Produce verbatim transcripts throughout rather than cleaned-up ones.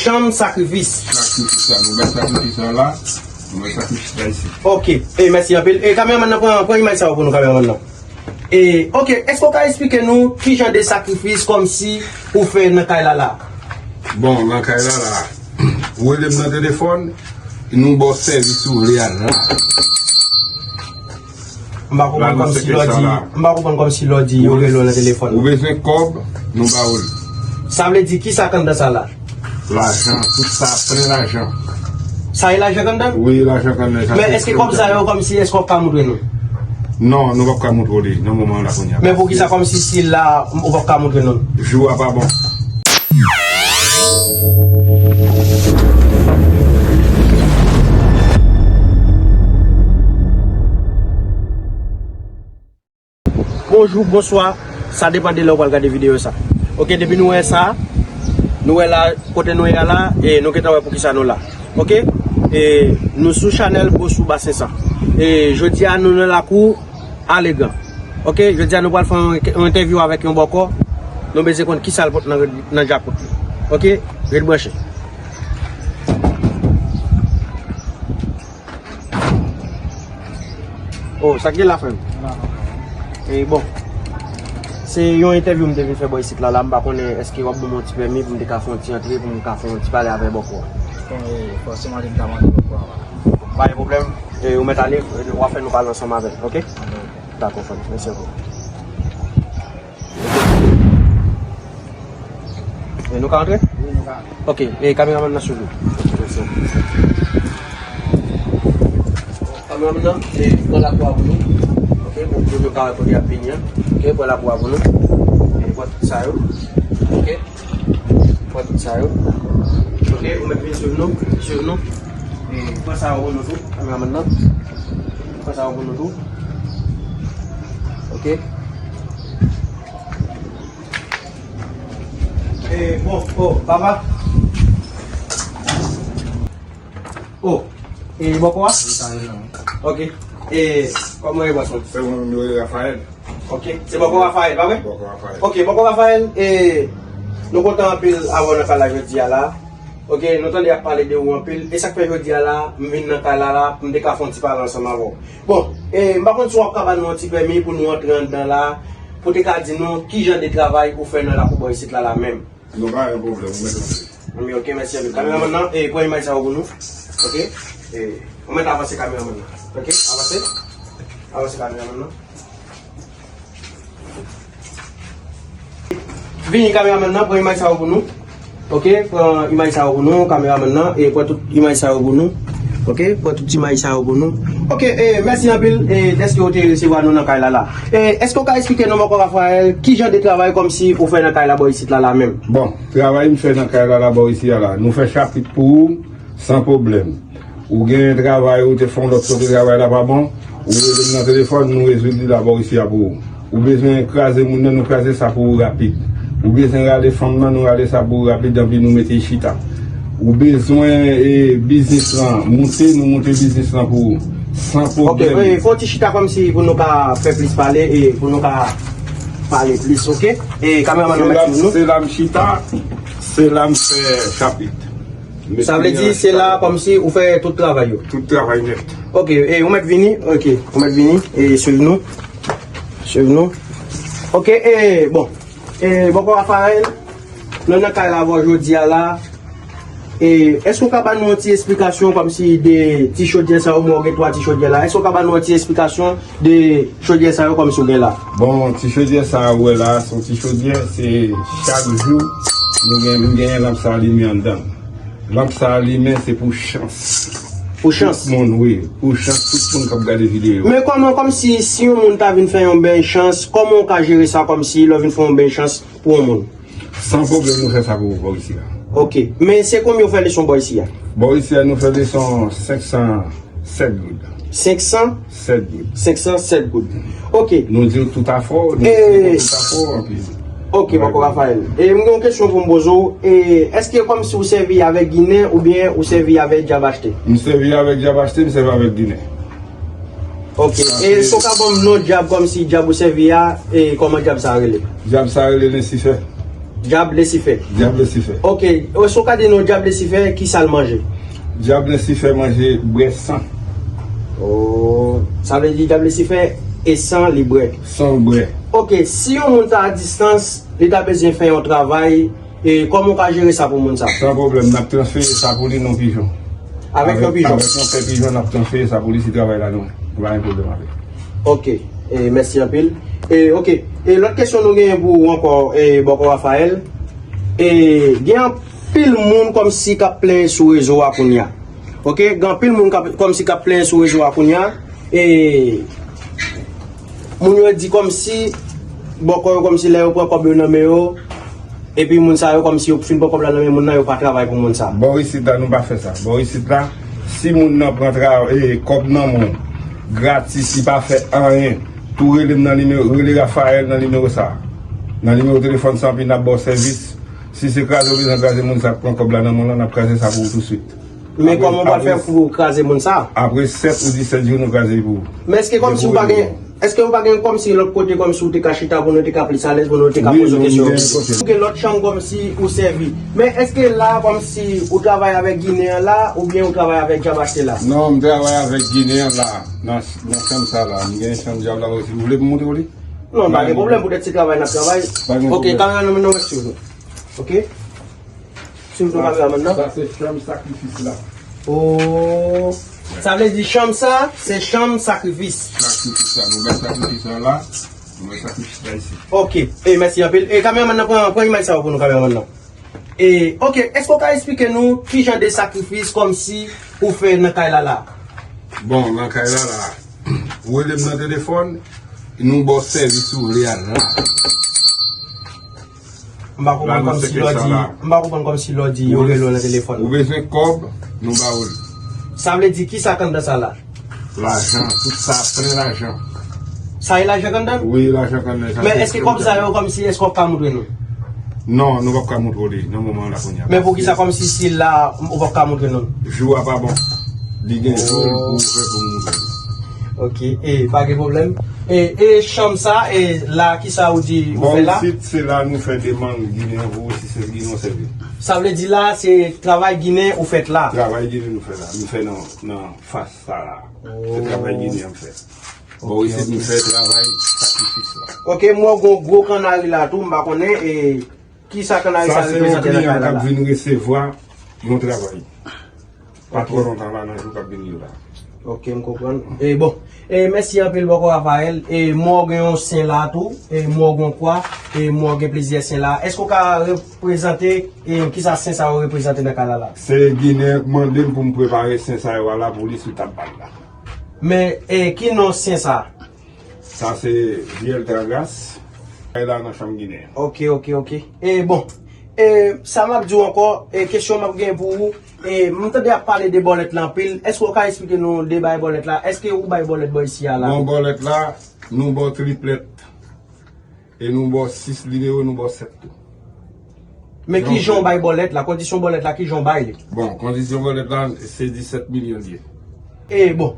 Janm sakrifis. Sakrifis la, nou bay sakrifis la la, nou bay sakrifis la isi. Ok, e mèsi anpil. E kameramann nan, pran, pran imaj sa yo pou nou, kameramann nan. E, ok, èske w ka eksplike nou ki jan de sakrifis kòmsi ou fè nan kay la la? Bon, nan kay la la, ou rele m nan telefòn, nou ba w sèvis ou vle a la. M pa konprann kòmsi lè w di, m pa konprann kòmsi lè w di yo rele w nan telefòn. Ou bezwen kòb, nou ba ou l. Sa vle di kisa k anndan sa la? Lajan, tout sa, plen lajan. Sa e lajan k anndan l? Wi, lajan k anndan l. Men èske kòb sa yo kòmsi, èske w ap ka montre nou? Non, nou p ap ka montre w li nan moman la kounye a. Men poukisa kòmsi si la, ou p ap ka montre nou l? Jou a pa bon. Bonjou, bonswa. Sa depann de lè w pral gade videyo sa. Ok, depi nou wè sa, nou wè la, kote nou ye a la, e nou gentan wè poukisa nou la. Ok? E nou sou chanèl Bosou Basen San. E jodi a, nou nan lakou Alegan. Ok? Jodi a, nou pral fè yon, yon entèvyou avèk yon bòkò. Nou bezwen konn kisa l pot nan, nan djakout li. Ok? Ret branche. Oh, sa k gen la, frè m? E, bon, se yon entèvyou m te vin fè bò isit la, la, m pa konnen èske w ap ban m yon ti pèmi pou m te ka fè yon ti antre, pou m ka fè yon ti pale avèk bòkò a. Bon, e, fòseman, li m ta mande bòkò a. Pa gen pwoblèm. E, ou mèt ale, w ap fè nou pale ansanm avè l, ok? Dakò, frè m. Mèsi anpil. E nou ka antre? Wi, nou ka antre. Ok, e kameramann nan swiv nou. Mèsi. Kameramann nan, e pran lakou a pou nou. Ok, pou, pou nou ka wè kote y ap vini an. Ok, pran lakou a pou nou. E pran tout sa yo. Ok. Pran tout sa yo. Ok, ou mèt vin swiv nou. Swiv nou. E pran sa yo pou nou tou, kameramann nan. Pran sa yo pou nou tou. Ok. E, bon, oh, papa. Oh, e bòkò a? Li ta rele mwen. Ok. E, kòman e bòs mwen? Se mwen menm yo rele Rafael. Ok. Se bòkò Rafael, pa vre? Bòkò Rafael. Ok, bòkò Rafael, e, nou kontan anpil avè w nan kay la jodi a la. Ok, nou tande y ap pale de ou anpil. E sa k fè jodi a la, m vin nan kay la la, pou m te ka fè yon ti pale ansanm avè w. Bon, e, m pa konn si w ap ka ban nou yon ti pèmi pou nou antre anndan la, pou te ka di nou ki jan de travay ou fè nan lakou bò isit la la menm. Nou pa gen pwoblèm, ou mèt antre. Anben, ok, mèsi anpil. Kameramann nan, e, pran imaj sa yo pou nou. Ok? E, ou mèt avanse kameramann nan. Ok? Avanse. Avanse kameramann nan. Vini kameramann nan, pran imaj sa yo pou nou. Ok, pran imaj sa yo pou nou, kameramann nan, e pran tout imaj sa yo pou nou. Ok, pran tout imaj sa yo pou nou. Ok, e, mèsi anpil, e, dèske w te resevwa nou nan kay la la. E, èske w ka eksplike nou, bòkò Rafael, ki jan de travay kòmsi ou fè nan kay la bò isit la la menm? Bon, travay m fè nan kay la la bò isi a la, nou fè chapit pou ou, san pwoblèm. Ou gen travay, ou te fè yon lòt kote, travay la pa bon, ou rele m nan telefòn, nou rezoud li la bò isi a pou ou. Ou bezwen kraze moun nan, nou kraze sa pou ou rapid. Ou bezwen rale fanm nan, nou rale sa pou ou rapid, anpi nou mete l chita. Ou bezwen, e, biznis lan moute, nou moute biznis lan pou ou. San pwoblèm. Ok, e, fè yon ti chita kòmsi pou nou ka fè plis pale, e, pou nou ka pale plis, ok? E, kameramann nan mèt sou nou. Se la m chita, se la m fè chapit. Sa vle di, se la kòmsi ou fè tout travay yo. Tout travay nèt. Ok, e, ou mèt vini, ok, ou mèt vini, e, swiv nou. Swiv nou. Ok, e, bon. E, bòkò Rafael, nou nan kay la avè w jodi a la. E, èske w ka ban nou yon ti esplikasyon kòmsi de ti chodyè sa yo, mwen wè w gen twa ti chodyè la. Èske w ka ban nou yon ti esplikasyon de chodyè sa yo kòmsi w gen la? Bon, ti chodyè sa ou wè la, se yon ti chodyè, se chak jou nou gen, nou genyen lanp sa alimen anndan. Lanp sa alimen, se pou chans. Pou chans? Tout moun, wi. Pou chans, tout moun k ap gade videyo. Men kòman, kòmsi, si yon moun ta vin fè yon beny chans, kòman w ka jere sa kòmsi lè w vin fè yon beny chans pou yon moun? San pwoblèm, nou fè sa pou ou bò isi a. Ok. Men se konbyen w fè leson bò isi a? Bò isi a, nou fè leson senk san sèt goud. Senk san? Sèt goud. Senk san sèt goud. Ok. Nou di w tout afè w, nou di w tout afè w, anpi. Ok, bòkò Rafael. E m gen yon kesyon pou m poze w. E èske kòmsi w sèvi avèk ginen oubyen ou sèvi avèk djab achte? M sèvi avèk djab achte, m sèvi avèk ginen. Ok. E èske w ka ban m non djab kòmsi djab ou sèvi a, e kòman djab sa a rele? Djab sa a rele Lisifè. Dyab Lisifè. Dyab Lisifè. Ok, èske w ka di nou Dyab Lisifè, ki sa l manje? Dyab Lisifè manje bwè san. Oh, sa vle di Dyab Lisifè e san li bwè. San bwè. Ok, si yon moun ta a distans, li ta bezwen fè yon travay, e kòman w ka jere sa pou moun sa? San pwoblèm, n ap transfere sa pou li nan pijon. Avèk yon pijon? Avèk yon pè pijon, n ap transfere sa pou li si travay la nou. Nou pa gen pwoblèm avè l. Ok, e mèsi anpil. E ok, e lòt kesyon nou genyen pou ou ankò, e Bòkò Rafael. E gen anpil moun kòmsi k ap plenyen sou rezo a kounye a. Ok, gen anpil moun k ap, kòmsi k ap plenyen sou rezo a kounye a. E moun yo di kòmsi, Bòkò yo kòmsi lè yo pran kòb yo nan men yo, epi moun sa yo kòmsi yo fin pran kòb la nan men moun nan, yo pa travay pou moun sa. Bò isit la, nou pa fè sa. Bò isit la, si moun nan pran tra, e, kòb nan men w, gratis, li pa fè anyen, tou rele m nan nimewo, rele Rafael nan nimewo sa. Nan nimewo telefòn sa, anpil n ap ba w sèvis. Si se kraze w bezwen kraze moun sa k pran kòb la nan men w lan, n ap kraze sa pou ou touswit. Men kòman w pral fè pou w kraze moun sa? Apre sèt ou disèt jou, nou kraze li pou ou. Men èske kòmsi ou pa gen, èske ou pa gen kòmsi lòt kote kòmsi ou te ka chita pou nou te ka plis alèz, pou nou te ka poze w kesyon? Wi, nou gen kote. Ou gen lòt chanm kòmsi ou sèvi. Men èske la kòmsi ou travay avèk Ginen an la, oubyen ou travay avèk Dyab Aste la? Non, m travay avèk Ginen an la, nan, nan chanm sa la. M gen chanm Dyab la, si w vle pou m montre w li. Non, pa gen pwoblèm, poutèt se travay n ap travay. Pa gen pwoblèm. Ok, kameramann nan, mèsi. Ok? Sou do kameramann nan. Sa se chanm sakrifis la. Oh. Sa vle di chanm sa, se chanm sakrifis. Sakrifis la, nou bay sakrifis la la, nou bay sakrifis la isi. Ok, e mèsi anpil. E kameramann nan, pran, pran imaj sa yo pou nou, kameramann nan. E, ok, èske w ka eksplike nou ki jan de sakrifis kòmsi ou fè nan kay la la? Bon, nan kay la la, ou rele m nan telefòn, nou ba w sèvis ou vle a la. M pa konprann kòmsi lè w di, m pa konprann kòmsi lè w di yo rele w nan telefòn. Ou bezwen kòb, nou ba ou l. Sa vle di kisa k anndan sa la? Lajan, tout sa plen lajan. Sa e lajan k anndan l? Wi, lajan k anndan l. Men èske kòb sa yo kòmsi, èske w ap ka montre nou? Non, nou p ap ka montre w li nan moman an la kounye a. Men poukisa kòmsi si l la, ou p ap ka montre nou l? Jou a pa bon. Li gen jou pou ou fè pou montre l. Ok, e pa gen pwoblèm. E, e chanm sa, e la, kisa ou di ou fè la? Bò isit, se la nou fè demann Ginen pou ou, si se Ginen w sèvi. Sa vle di la, se travay Ginen ou fèt la? Travay Ginen nou fè la. Nou fè nan, nan fas sa la. Se travay Ginen an m fè. Bò isit, nou fè travay sakrifis la. Ok, m wè w gen yon gwo kannari la tou, m pa konnen, e kisa kannari sa reprezante nan kay la la? Sa se yon kliyan k ap vin resevwa yon travay. Pa twò lontan la nan jou k ap vini yo la. Ok, m konprann. E bon, e mèsi anpil Bòkò Rafael. E m wè w gen yon sen la tou. E m wè w gen yon kwa. E m wè w gen plizyè sen la. Èske w ka reprezante, e kisa sen sa yo reprezante nan kay la la? Se Ginen k mande m pou m prepare sen sa yo a la pou li sou tab pa l la. Men, e ki non sen sa? Sa se Vyèl Tragas. Kay la nan chanm Ginen an. Ok, ok, ok. E bon, e sa m ap di w ankò, e kesyon m ap gen pou ou, e m tande y ap pale de bòlèt la anpil. Èske w ka eksplike nou de bay bòlèt la? Èske ou bay bòlèt bò isi a la? Bon, bòlèt la, nou ba w triplèt. E nou ba w sis nimewo, nou ba w sèt tou. Men kijan w bay bòlèt la? Kondisyon bòlèt la, kijan w bay li? Bon, kondisyon bòlèt la, se disèt milyon l ye. E bon.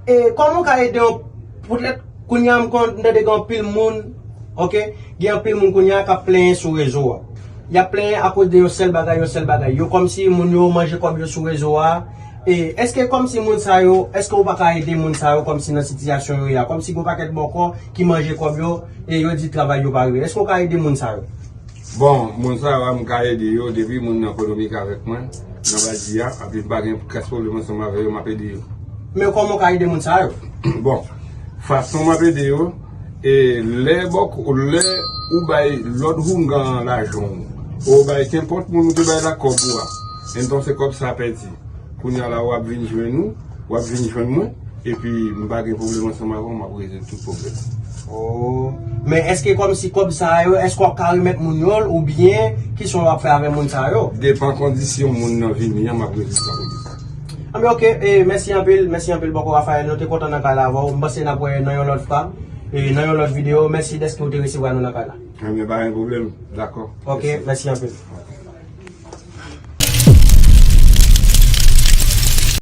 E kòman w ka ede yon, poutèt kounye a m konn, m tande gen anpil moun, ok? Gen anpil moun kounye a k ap plenyen sou rezo a. Y ap plenyen akoz de yon sèl bagay, yon sèl bagay. Yo kòmsi moun yo manje kòb yo sou rezo a. E èske kòmsi moun sa yo, èske w pa ka ede moun sa yo kòmsi nan sitiyasyon yo ye a? Kòmsi gen yon pakèt bòkò ki manje kòb yo, e yo di travay yo pa rive. Èske w ka ede moun sa yo? Bon, moun sa yo a, m ka ede yo depi moun nan konomik avèk mwen, nan Badji a, epi m pa gen kès pwoblèm ansanm avè yo, m ap ede yo. Men kòman w ka ede moun sa yo? Bon, fason m ap ede yo, e lè bòk, lè ou bay lòt houngan an lajan w, ou bay kenpòt moun ou te bay la kòb ou a, entonse kòb sa pèdi. Kounye a la, w ap vin jwenn ou, w ap vin jwenn mwen, epi m pa gen pwoblèm ansanm avè w, m ap rezoud tout pwoblèm. Oh. Men èske kòmsi kòb sa yo, èske w ap ka remèt moun yo l, oubyen kijan w ap fè avè moun sa yo? Depan kondisyon moun nan vini an, m ap rezoud sa pou li. Anben, ok, e mèsi anpil, mèsi anpil Bòkò Rafael, nou te kontan nan kay la avè w. M panse n ap wè nan yon lòt fwa, e nan yon lòt videyo. Mèsi dèske w te resevwa nou nan kay la. Anben, pa gen pwoblèm, dakò. Ok, mèsi anpil.